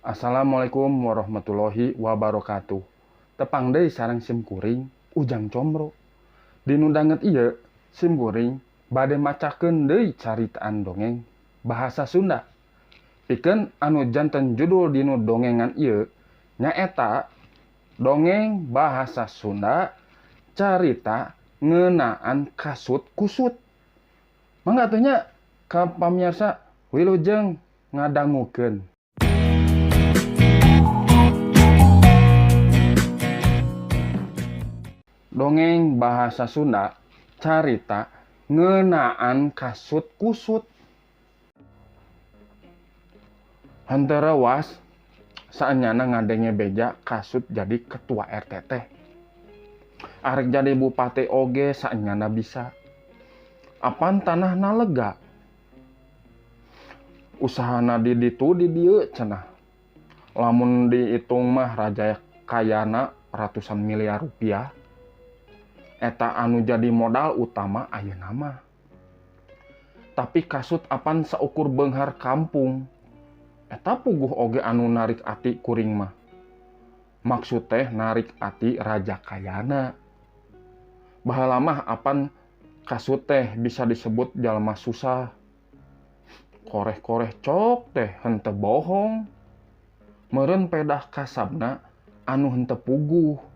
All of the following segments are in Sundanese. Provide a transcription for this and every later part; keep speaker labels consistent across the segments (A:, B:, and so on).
A: Assalamualaikum warahmatullahi wabarakatuh. Tepang deui sareng sim kuring Ujang Combro. Dinu danget ieu sim kuring bade macakeun deui caritaan dongeng bahasa Sunda. Pikeun anu janten judul dinu dongengan ieu nyaeta dongeng bahasa Sunda carita ngeunaan kasut kusut. Mangga atuh nya ka pamiarsa wilujeng ngadangukeun. Dongeng bahasa Sunda carita ngeunaan kasut kusut. Henteu reuas saenyana ngadenge beja kasut jadi ketua RT teh. Arek jadi bupati oge saenyana bisa. Apan tanahna lega. Usahana di ditu di dieu cenah. Lamun diitung mah raja kayana ratusan miliar rupiah. Eta anu jadi modal utama ayeuna mah. Tapi kasut apan saukur beunghar kampung. Eta puguh oge anu narik ati kuring mah. Maksud teh narik ati raja kayana. Baheula mah apan kasut teh bisa disebut jalma susah. Koreh-koreh cok teh henteu bohong. Meureun pedah kasabna anu henteu puguh.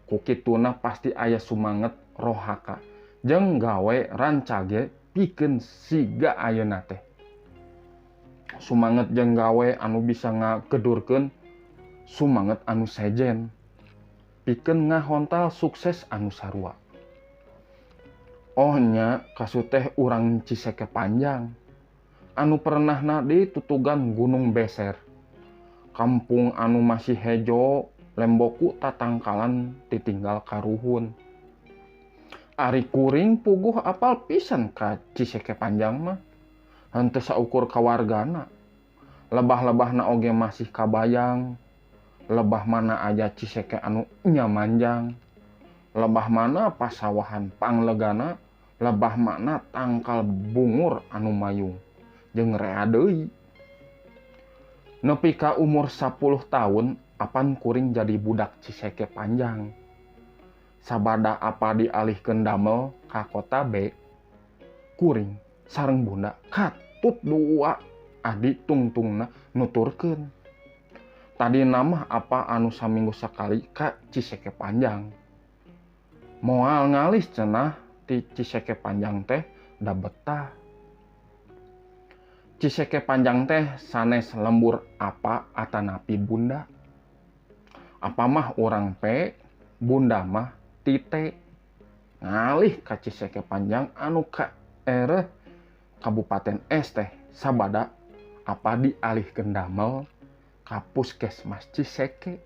A: Ku kituna pasti aya sumanget rohaka jeung gawe rancage pikeun siga ayeuna teh. Sumanget jeung gawe anu bisa ngagedurkeun sumanget anu sejen pikeun ngahontal sukses anu sarua. Oh nya kasut teh urang Ciseke Panjang anu pernahna ditutugan Gunung Beser. Kampung anu masih hejo lemboku tatangkalan ditinggal karuhun. Ari kuring puguh apal pisan ka Ciseke Panjang mah. Henteu saukur kawargana. Lebah-lebahna oge masih kabayang. Lebah mana aja Ciseke anu nyamanjang. Lebah mana pasawahan panglegana, lebah mana tangkal bungur anu mayung jeung rea deui. Nepi ka umur 10 tahun apan kuring jadi budak Ciseke Panjang. Sabada apa dialihkeun damel ka kota B, kuring sareng bunda katut dua adi tungtungna nuturkeun. Tadi nama apa anu saminggu sakali ka Ciseke Panjang. Moal ngalis cenah ti Ciseke Panjang teh da betah. Ciseke Panjang teh sanes lembur apa atanapi bunda. Apa mah urang P, bunda mah tite. Ngalih ka Ciseke Panjang anu ka ereh Kabupaten S teh sabada apa dialihkeun damel ka Puskesmas Ciseke.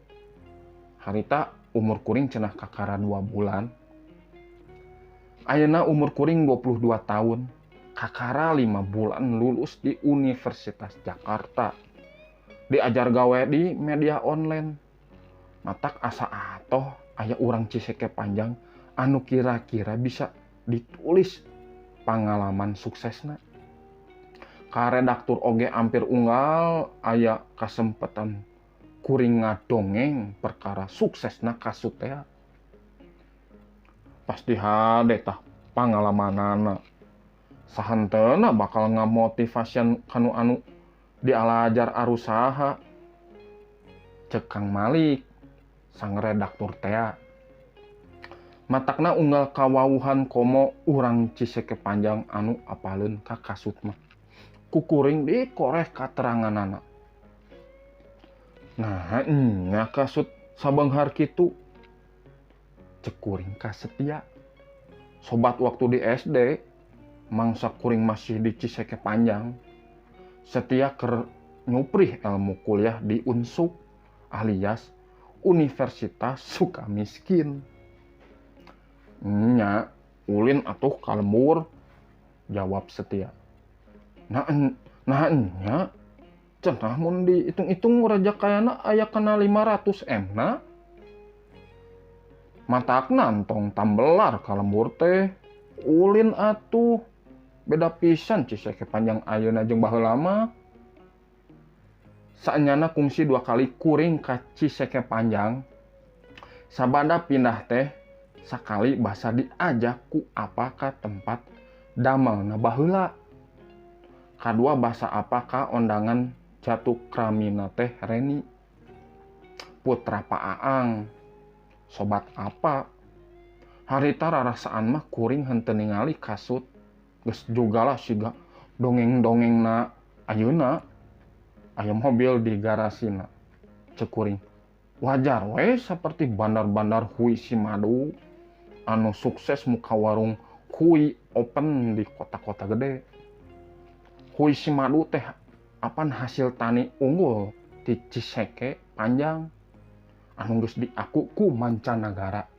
A: Harita umur kuring cenah kakara 2 bulan. Ayeuna umur kuring 22 tahun. Kakara 5 bulan lulus di Universitas Jakarta. Diajar gawe di media online. Matak asa atoh aya urang Ciseke Panjang anu kira-kira bisa ditulis pengalaman suksesna. Ka redaktur oge hampir unggal aya kasempatan kuring ngadongeng perkara suksesna kasut teh. Pasti hade tah pangalamanana. Sahanteuna bakal ngamotivasian kanu anu dialajar arusaha. Cek Kang Malik sang redaktur tea. Matakna unggal kawawuhan komo urang Ciseke Panjang anu apaleun ka kasut mah. Kukuring dikoreh kateranganana. Nah, nya kasut sabeunghar kitu. Cek kuring ka Setia. Sobat waktu di SD, mangsa kuring masih di Ciseke Panjang. Setia keur nyuprih ilmu kuliah di Unsuk alias Universitas Sukamiskin. Nya, ulin atuh ka lembur, jawab Setia. Nah nya, cenah mun dihitung-hitung raja kayana aya kana 500 M na. Matakna entong tambelar ka lembur teh. Ulin atuh beda pisan Ciseke Panjang ayeuna jeung baheula mah. Saenyana kungsi 2 kali kuring ka Ciseke Panjang. Sabada pindah teh sakali basa diajak ku apa ka tempat damelna baheula. Kadua basa apa ka ondangan jatuh kramina teh Reni. Putra Pak Aang. Sobat apa? Harita rarasaan mah kuring henteu ningali kasut. Geus jugalah siga dongeng-dongengna ayeuna. Aya mobil di garasina. Cek kuring. Wajar we seperti bandar-bandar hui Simadu anu sukses muka warung hui open di kota-kota gede. Hui Simadu teh apan hasil tani unggul di Ciseke Panjang anu geus diaku ku mancanagara.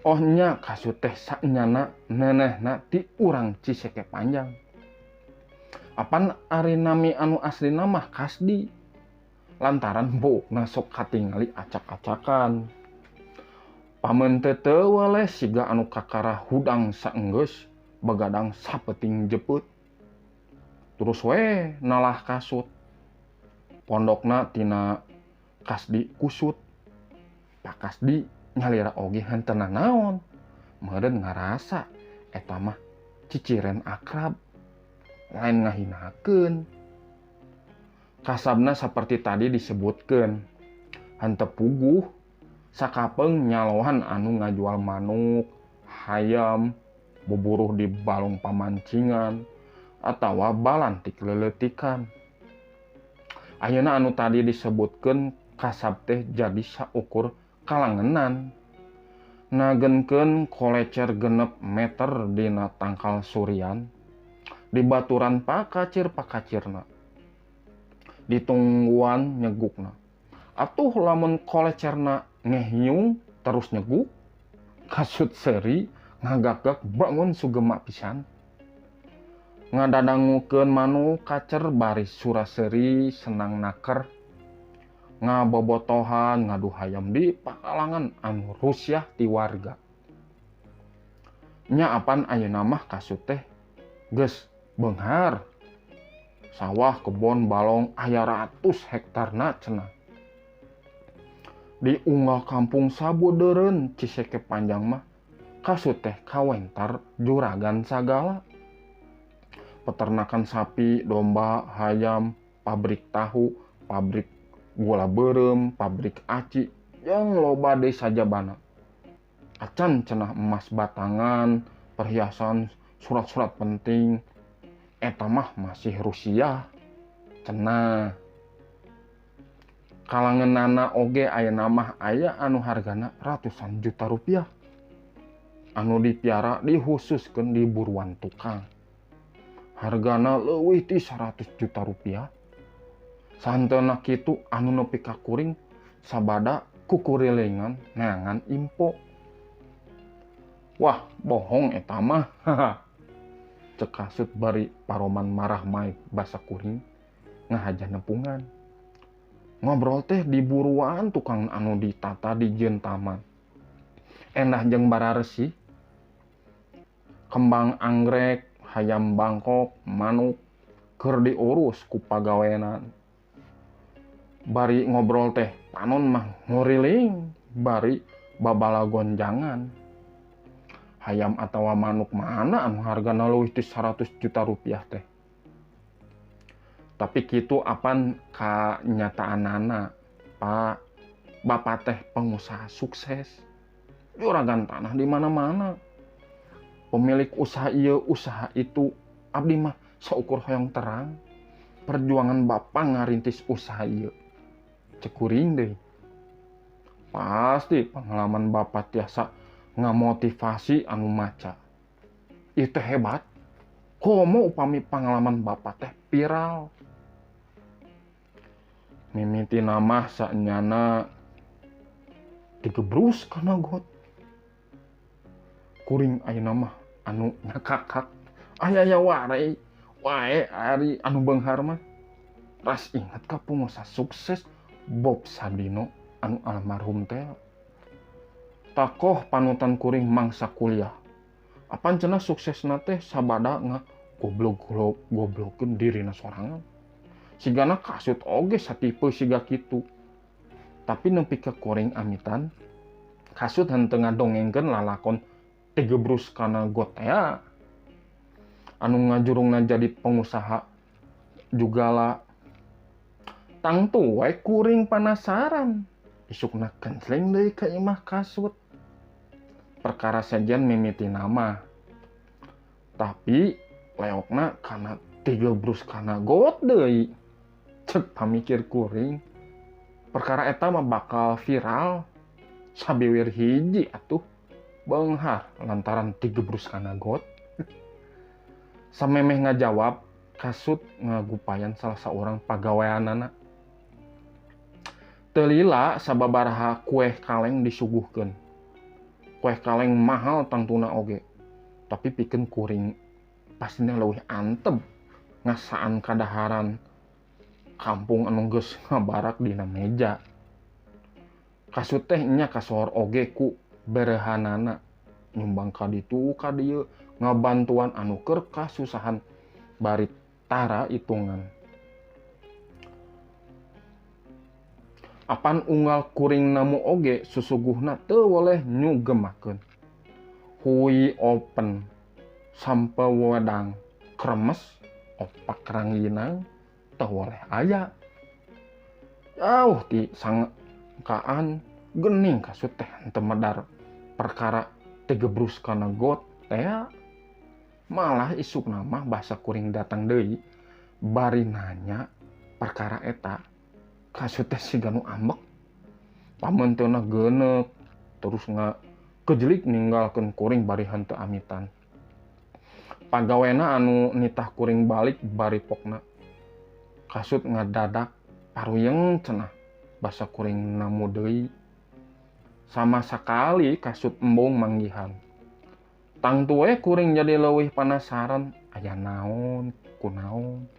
A: Oh nya kasut teh saenyana nenehna ti urang Ciseke Panjang. Apan ari nami anu aslina mah Kasdi. Lantaran buukna sok katingali acak-acakan. Pameun teu weleh siga anu kakara hudang saenggeus begadang sapeting jeput. Terus we nalah kasut. Pondokna tina Kasdi kusut. Pak Kasdi nyalira oge henteu nanaon. Meureun ngarasa eta mah ciciren akrab. Lain ngahinakeun. Kasabna seperti tadi disebutkeun. Henteu puguh sakapeung nyalohan anu ngajual manuk, hayam, buburuh di balong pamancingan, atawa balantik leleutikan. Ayeuna anu tadi disebutkeun kasab teh jadi saukur kalangenan. Nagenkeun kolecer 6 meter dina tangkal surian, dibaturan pakacir-pakacirna. Ditungguan nyegukna. Atuh lamun kolecerna ngehiung terus nyeguk, kasut seri ngagagak bangun sugema pisan. Ngadadangukeun manuk kacer bari suraseri senang naker. Ngabobotohan ngadu hayam di pakalangan anu rusiah ti warga. Nya apan ayeuna mah kasut teh geus beunghar. Sawah, kebon, balong aya ratus hektarna cenah. Di unggal kampung sabodeureun Ciseke Panjang mah kasut teh kawentar juragan sagala. Peternakan sapi, domba, hayam, pabrik tahu, pabrik gula beureum, pabrik aci, jeung loba deui sajabana. Acan cenah emas batangan, perhiasan, surat-surat penting. Eta mah masih Rusia cenah. Kalangeunana oge ayeuna mah aya anu hargana ratusan juta rupiah. Anu dipiara dihususkeun di buruan tukang. Hargana leuwih ti 100 juta rupiah. Sahenteuna kitu anu nepi ka kuring sabada kukurilingan neangan info. Wah, bohong eta mah. Cek kasut bari paroman marah mai basa kuring ngahaja nepungan. Ngobrol teh di buruan tukang anu ditata di jeung taman. Endah jeung bararesi. Kembang anggrek, hayam Bangkok, manuk keur diurus ku pagawenan. Bari ngobrol teh panon mah nguriling bari babala gonjangan. Hayam atawa manuk mana anu hargana leuwih ti 100 juta rupiah teh. Tapi kitu apan kanyataanana, Pak. Bapak teh pengusaha sukses. Juragan tanah di mana-mana. Pemilik usaha ieu, usaha itu. Abdi mah saukur hoyong terang. Perjuangan bapak ngarintis usaha ieu. Cek kuring deui. Pasti pengalaman bapak tiasa ngamotivasi anu maca. Ieu teh hebat. Komo upami pengalaman bapak teh viral. Mimiti nama saenyana digebrus kana got. Kuring ayeuna mah anu ngakakak. Aya wae wae ari anu beunghar mah. Ras ingat ka pengusaha sukses Bob Sadino anu almarhum teh. Takoh panutan kuring mangsa kuliah. Apan cenah suksesna teh sabada nga goblok-goblokkeun dirina sorangan. Sigana kasut oge satipe siga kitu. Tapi nepi ka kuring amitan, kasut henteu ngadongengkeun lalakon tigebrus kana got tea. Anu ngajurungna jadi pengusaha jugala. Tangtu wae kuring panasaran. Isukna kencleng deui ka imah kasut. Perkara sejen mimiti nama. Tapi leokna kana tigebrus kana got deui. Cek pamikir kuring. Perkara eta mah bakal viral sabiwir hiji atuh beunghar lantaran tigebrus kana got. Samemeh ngajawab, kasut ngagupayan salah seorang pagaweanana. Teu lila sababaraha kueh kaleng disuguhkeun. Kueh kaleng mahal tangtuna oge. Tapi pikeun kuring pastina leuwih antep ngasaan kadaharan kampung anu geus ngabarak dina meja. Kasut teh nya kasohor oge ku berehanana, nyumbang ka ditu ka dieu, ngabantuan anu keur kasusahan bari tara hitungan. Apan unggal kuring namu oge susuguhna teu woleh nyugemakeun. Hui open sampe wedang kremes opak rangginang teu woleh aya. Jauh ti sangkaan gening kasut teh henteu medar perkara tigebrus kana got teh. Malah isukna mah basa kuring datang deui bari nanya perkara eta. Kasut teh siga nu ambek, pamenteuna geuneuk, terus ngakejelik ninggalkeun kuring bari henteu amitan. Pagawena anu nitah kuring balik bari pokna. Kasut ngadadak paruyeng cenah basa kuring namu deui. Sama sakali kasut embung manggihan. Tangtu we kuring jadi leuwih panasaran, aya naon kunaon.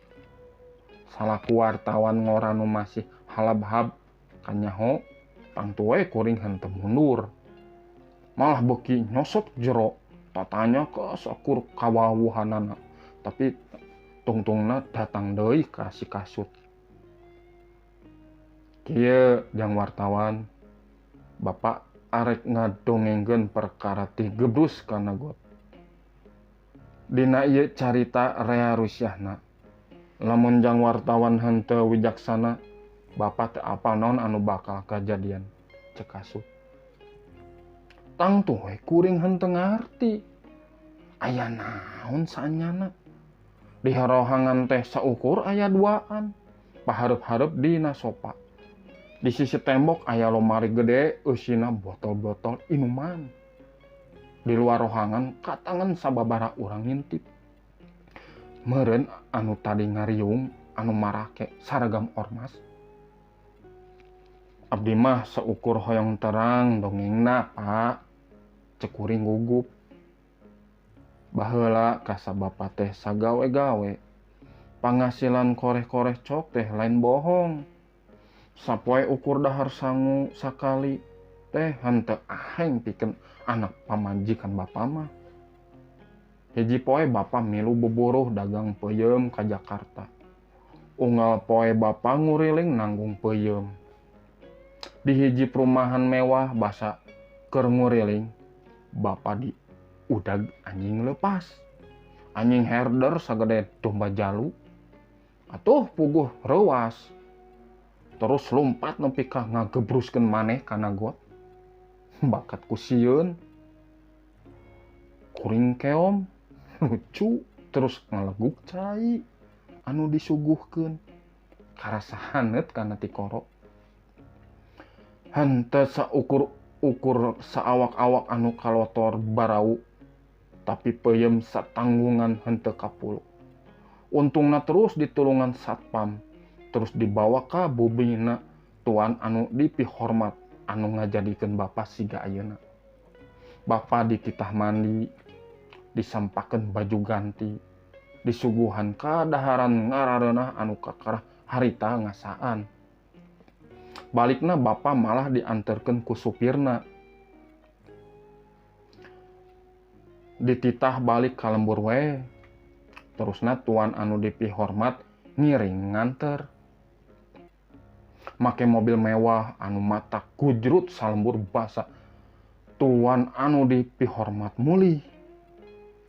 A: Salaku wartawan ngora nu masih halabhab kanyaho, tangtu we kuring henteu mundur. Malah beuki nyosot jero, tatanya ke sakur kawawuhanana. Tapi tungtungna datang deui ka si kasut. Kieu jang wartawan, bapak arek ngadongengkeun perkara tigebrus kana got. Dina ieu carita rea rusyahna. Lamun jang wartawan henteu wijaksana, bapak teu apal naon anu bakal kajadian, cek kasut. Tangtu we kuring henteu ngarti. Aya naon saanyana? Di harohangan teh saukur aya duaan, pahareup-hareup dina sopa. Di sisi tembok aya lomari gede eusina botol-botol inuman. Di luar rohangan katangan sababaraha urang ngintip. Meureun anu tadi ngariung anu marake saragam ormas. Abdi mah seukur hoyong terang dongengna, Pak. Cek kuring gugup. Baheula kasa bapa teh sagawe-gawe. Pangasilan koreh-koreh cok teh lain bohong. Sapoe ukur dahar sangu sakali teh henteu aheng pikeun anak pamajikan bapa mah. Hiji poe bapa milu buburuh dagang peuyeum ka Jakarta. Unggal poe bapa nguriling nanggung peuyeum. Di hiji perumahan mewah basa keur nguriling, bapa di udag anjing lepas. Anjing herder sagede domba jalu. Atuh puguh reuas. Terus lompat nepi ka ngagebruskeun maneh kana got. Bakat ku sieun. Kuring keom lucu terus ngaleguk cai anu disuguhkeun. Karasa haneut kana tikoro. Henteu saukur-ukur saawak-awak anu kalotor barau, tapi peuyeum satanggungan henteu kapuluk. Untungna terus ditulungan satpam, terus dibawa ka bubina tuan anu dipihormat anu ngajadikeun bapa siga ayeuna. Bapa dititah mandi, disampakeun baju ganti, disuguhan kadaharan ngarareunah anu kakarah harita ngasaan. Balikna bapa malah diantarkeun ku supirna. Dititah balik ka lembur we. Terusna tuan anu dipihormat ngiring nganter. Make mobil mewah anu mata kujrut salembur basa tuan anu dipihormat mulih.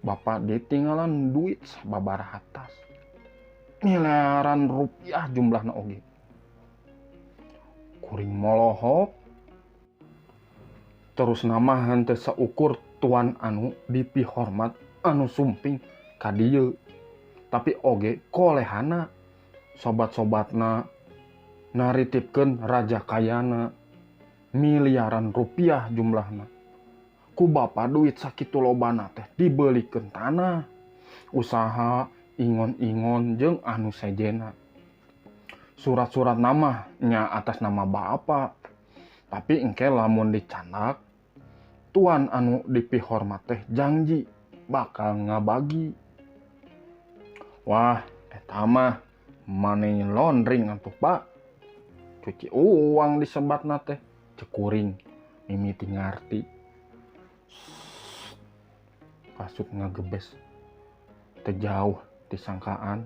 A: Bapak ditinggalan duit sababaraha tas. Miliaran rupiah jumlahna oge. Kuring molohok terus nama henteu saukur tuan anu dipihormat anu sumping ka dieu. Tapi oge kolehana sobat-sobatna naritipkeun raja kayana miliaran rupiah jumlahna. Ku bapa duit sakitu lobana teh dibelikeun tanah, usaha ingon-ingon jeung anu sejena. Surat-surat nama nya atas nama bapa. Tapi engke lamun dicandak tuan anu dipihormat teh janji bakal ngabagi. Wah, eta mah money laundering atuh Pak. Cuci uang disebatna teh cek kuring mimiti ngarti. Kasut ngagebes teu jauh disangkaan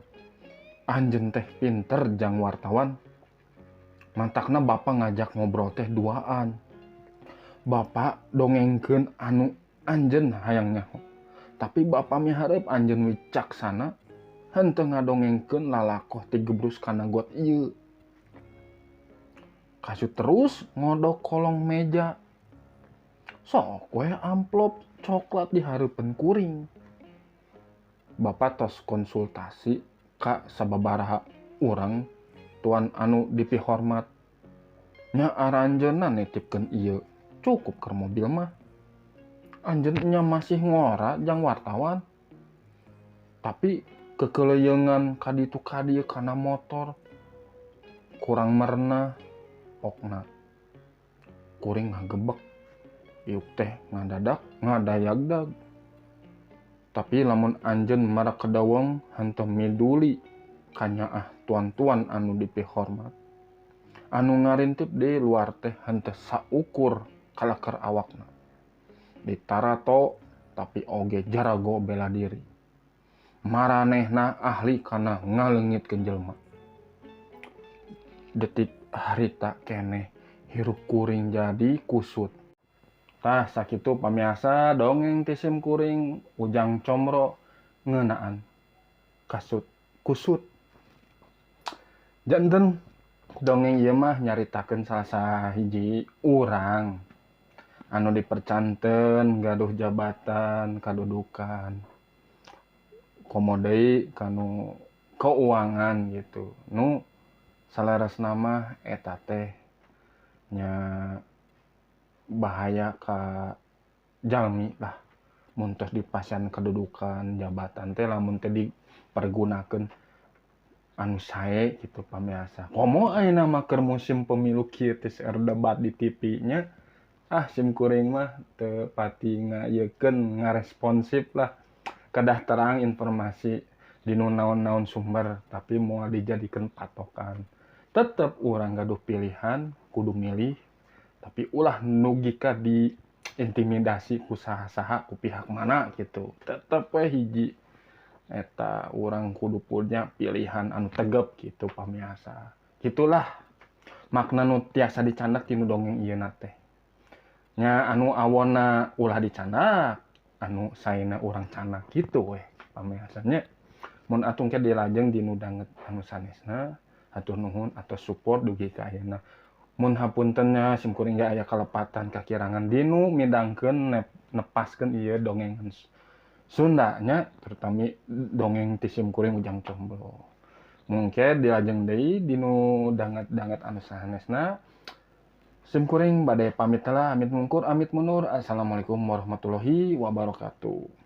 A: anjeun teh pinter jang wartawan. Mantakna bapak ngajak ngobrol teh duaan. Bapak dongengkeun anu anjeun hayang nyaho. Tapi bapak miharep anjeun wicaksana henteu ngadongengkeun lalakoh tigebrus kana got ieu. Kasut terus ngodok kolong meja. Sok we amplop coklat di hareupeun kuring. Bapak tos konsultasi ka sababaraha urang tuan anu dipihormat. Nya aranjeunna nitipkeun ieu, cukup keur mobil mah. Anjeunna masih ngora jang wartawan. Tapi kekeleyengan kaditu kadieu kana motor kurang merenah pokna. Kuring ngagebek iuk teh ngadadak ngadayagdag. Tapi lamun anjeun marak kedaweng henteu miduli kanyaah tuan-tuan anu dipihormat. Anu ngarintip di luar teh henteu saukur kalaker awakna. Ditarato tapi oge jarago bela diri. Maranehna ahli kana ngaleungitkeun jelema. Detik harita keneh hirup kuring jadi kusut. Tah sakitu pamiarsa dongeng ti sim kuring Ujang Comro ngeunaan kasut kusut. Janten dongeng ieu mah nyaritakeun salah sahiji urang anu dipercanten gaduh jabatan kadudukan komo deui kanu keuangan gitu. Nu saleresna mah eta teh nya bahaya ka jalmi lah mun tos dipasihan kedudukan jabatan teh lamun teh dipergunakeun anu sae gitu pamiarsa. Komo ayeuna mah keur musim pemilu kieu teh seueur debat di TV nya. Ah sim kuring mah teu pati ngayekeun ngaresponsif lah. Kedah terang informasi di nu naon-naon sumber tapi moal dijadikeun patokan. Tetep urang gaduh pilihan kudu milih tapi ulah nugika diintimidasi ku saha-saha ku pihak mana gitu. Tetep we hiji eta urang kudu punya pilihan anu tegep gitu pamiarsa. Gitulah makna nu tiasa dicandak tinu dongeng ieu na teh. Nya anu awonna ulah dicandak, anu saena urang candak gitu weh pamiarsa nya. Mun atuh ke dilajeng dinu danget anu sanesna, hatur nuhun atau support dugi ka ayeuna. Mun hapunten nya sim kuring ge aya kalepatan kakirangan dinu midangkeun nepaskeun ieu dongeng Sunda nya, terutami dongeng ti sim kuring Ujang Combro. Mungkin dilajeng deui dinu danget-danget anu sanesna. Sim kuring bade pamit lah, amit mungkur, amit mundur. Assalamualaikum warahmatullahi wabarakatuh.